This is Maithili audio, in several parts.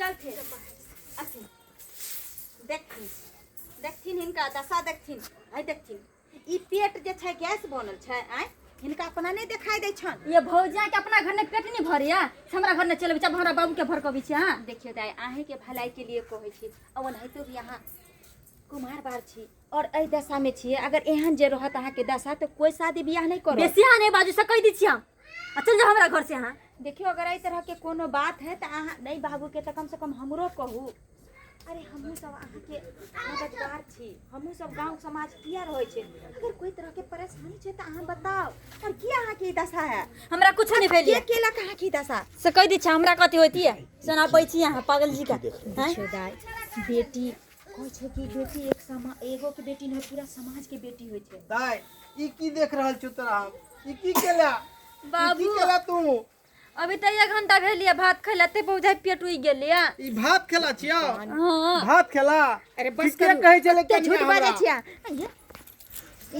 चलथिन अथिन देखथिन देखथिन हिनका दशा देखथिन आइ देखथिन ई पेट जे छै गैस बनल छै आँय हिनका अपना नहि देखाई दै छन ये भौजिया के अपना घर में पेट नहीं भरिया से हमरा घर में चलबै छै हमरा बाबू के भरकबै छै अहाँ देखियौ दाइ अहीँके भलाइके लिए कहै छी आ ओनाहितो भी अहाँ कुमार बार छी और एहि दशा में छियै अगर एहन जे रहत अहाँके दशा तऽ कोइ शादी बियाह नहि करत बेसी अहाँ नहीं बाजू से कहि दै छी हम आ चल जाओ हमरा घर से अहाँ देखियौ अगर एहि तरहके कोनो बात है तऽ अहाँ नहि बाबूके तऽ कमसँ कम हमरो कहू अरे हमहूँ सब अहाँके मददगार छी हमहूँ सब गाँव समाज किया रहै छै अगर कोइ तरहके परेशानी छै तऽ अहाँ बताउ और किया अहाँके ई दशा है हमरा कुछ नहीं भेल के केलक अहाँके ई दशा से कहि दै छी हमरा कथी होती है सुना पै छी अहाँ पागल जी का हैं? देखियौ दाइ बेटी कहै छै कि बेटी एक समा एगो के बेटी नहि पूरा समाज के बेटी होइ छै दाइ ई की देख रहल छौ तोरा हम ई की केला ई की बाबू। केला तू अभी तऽ एक घंटा भेल ये भात खैला ते बहु जाय पेट उगि गेल ये ई भात खेला छियौ हाँ भात खेला अरे बस ठीके करू। कहै छलै कते कनिया झूठ बाजै हमरा। छियै अहाँ।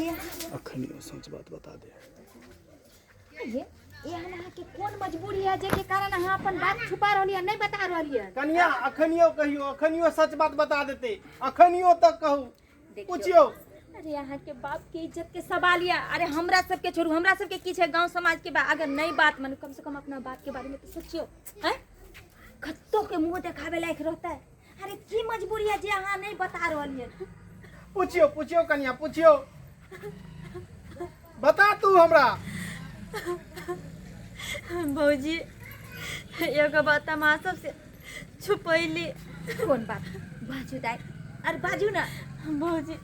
ये अखन सच बात बता दे ये एहन अहाँके कोन मजबूरी है जेके कारण अहाँ अपन बात छुपा रहलियै नहीं बता रहलियै कनिया अखनियो कहियो अखनियो सच बात बता देते अखनियो तक कहू देखियौ। पूछियो अरे अहाँके बाप के इज्जत के सवाल यऽ अरे हमरा सबके छोड़ू हमरा सबके की छै गांव समाज के बा अगर नहीं बात मानू कम से कम अपना बाप के बारे में तो सोचियो हैं कत्तो के मुंह देखावे लायक रहता है अरे की मजबूरी है जे अहाँ नहीं बता रहलियै पूछियो पूछियो कनिया पूछियो बता तू हमरा भौजी एगो बात हम अहाँ सबसे छुपैली कोन बात बाजू दाइ अरे बाजू ना भौजी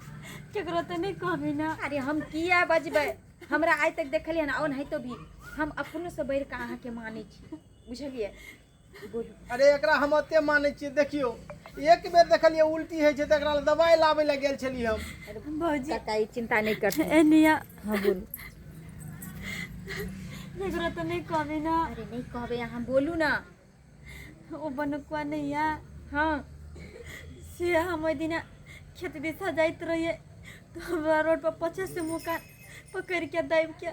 केकरो तऽ नहि कहबी ना अरे हम किया बजबै हमरा आइ तक देखलियै ना ओनाहितो भी हम अपनो से बढ़ि कऽ अहाँके मानै छी बुझलियै बोलू अरे एकरा हम एते मानै छियै देखियौ एक बेर देखलियै उल्टी होइ छै तऽ एकरा लए दबाइ लाबै लए गेल छलियै हम भौजी काका ई चिंता नहि करथिन एनिया हाँ बोलू केकरो तऽ नहि कहबी ना अरे नहि कहबै अहाँ बोलू ना ओ बनुकुआ नहि यऽ हाँ से हम ओहि दिना खेत दिशा जाइत रहियै तऽ हमरा रोड पर पछे से मुका पकड़ि के दाबि के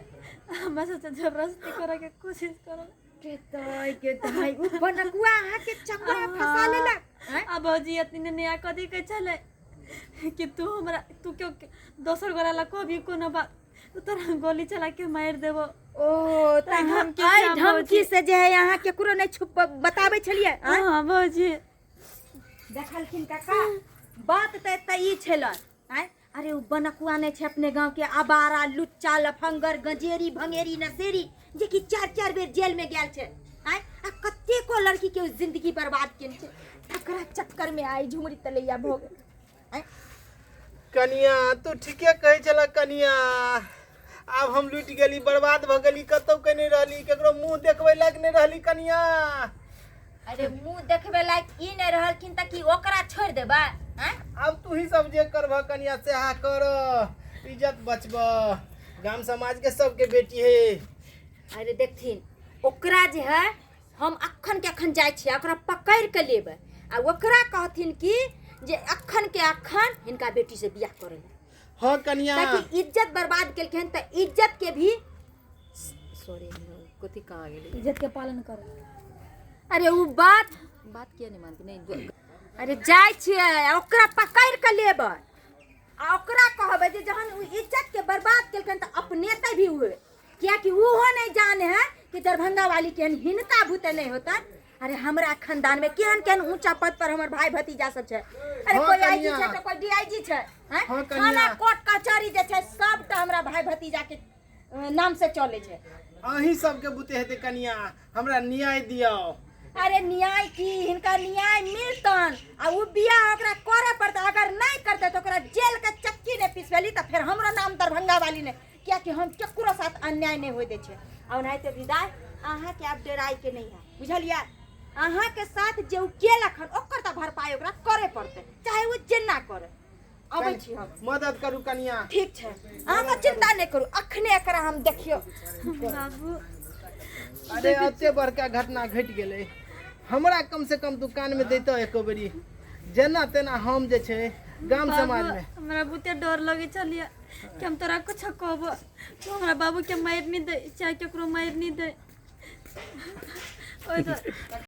हमरा सबसे जबरदस्ती करऽके कोशिश करल के दाइ के दाइ उ बनकुआ अहाँके चक्कर में फंसा लेलक आँय? आ भौजी एतनी नया कथी कहै छलै कि तू हमरा तू क्यों दोसर गोरा ला कहबी कोनो बात तऽ तोरा गोली चला के मारि देबो ओ तऽ ताहि अहाँ धमकी से एहि हम धमकी भौजी- से जे है अहाँ केकरो नहि छुप बताबै छलियै आँय? हँ भौजी देखलखिन काका बात तऽ एतऽ ई छलन आँय अरे ओ बनकुआ नहि छै अपने गाँवके आबारा लुच्चा लफंगर गजेरी भंगेरी नशेरी जे कि चारि चारि बेर जेलमे गेल छै आँय आ कतेको लड़कीके ओ जिंदगी बर्बाद केने छै तकरा चक्करमे आइ झुमरी तलैया भऽ गेल आँय कनिया तू ठीके कहै छलह कनिया आब हम लुटि गेली बर्बाद भऽ गेली कतौ के नहि रहली केकरो मुंह देखबै लायक नहि रहली कनिया अरे मुंह देखबे लायक ई नहि रहलखिन तऽ की ओकरा छोड़ि देबै आँय आब तू ही सब जे करबह कनिया सएह कर इज्जत बचबह गाम समाज के सबके बेटी है अरे देखथिन ओकरा जे है हम अखन के अखन जाइ छियै ओकरा पकड़ि के लेबै आ ओकरा कहथिन कि जे अखन के अखन हिनका बेटी से बियाह करै लए हाँ कनिया ताकि इज्जत बर्बाद केलखिन तऽ इज्जत के भी सॉरी कथी कहाँ गेलै इज्जत के पालन करो अरे उ बात बात किया नहीं मानती नहीं अरे जाइ छियै आ ओकरा पकड़ि के लेबै आ ओकरा कहबै जे जहन उ इज्जत के बर्बाद केलखिन तऽ अपनेते भी हुए कियाकि ओहो नहीं जाने है कि दरभंगा वाली केहन हिनका भूते नहीं होता अरे हमरा खानदान में केहन केहन ऊंचा पद पर हमर भाई भतीजा सब छै अरे हाँ, कोई आईजी कनिया। छै तऽ कोई डीआईजी छै हैं? हाँ, कनिया। थाना कोर्ट कचहरी जे छै सबटा हमरा भाई भतीजा के नाम से चले छै अहीं सबके बुते हेतै कनिया हमरा न्याय दियौ अरे न्याय की हिनका न्याय मिलतन आ उ बियाह ओकरा करे पड़तै अगर नहीं करतै तऽ ओकरा जेल के चक्की नहि पिसबेली तऽ फेर हमरो नाम दरभंगा वाली नहि कियाकि हम केकरो साथ अन्याय नहि होइ दै छियै आ ओनाहिते विदाइ अहाँके आब डराइके नहि है बुझलियै अहाँके साथ जे उ केलक हन ओकर तऽ भरपाई ओकरा करे पड़तै चाहे ओ जेना करे अबै छी हम मदद करू कनिया ठीक छै अहाँके चिंता नहि करू अखने एकरा हम देखियौ बाबू अरे एते बड़का घटना घटि गेलै हमरा कम से कम दुकान में दैतौ एको बेरी जेना तेना हम जे छै गाम समाज में हमरा बहुते डर लगै छलियै कि हम तोरा कुछ कहबो तू हमरा बाबूके मारि नहि दै चाहे केकरो मारि नहि दै ओहि दुआरे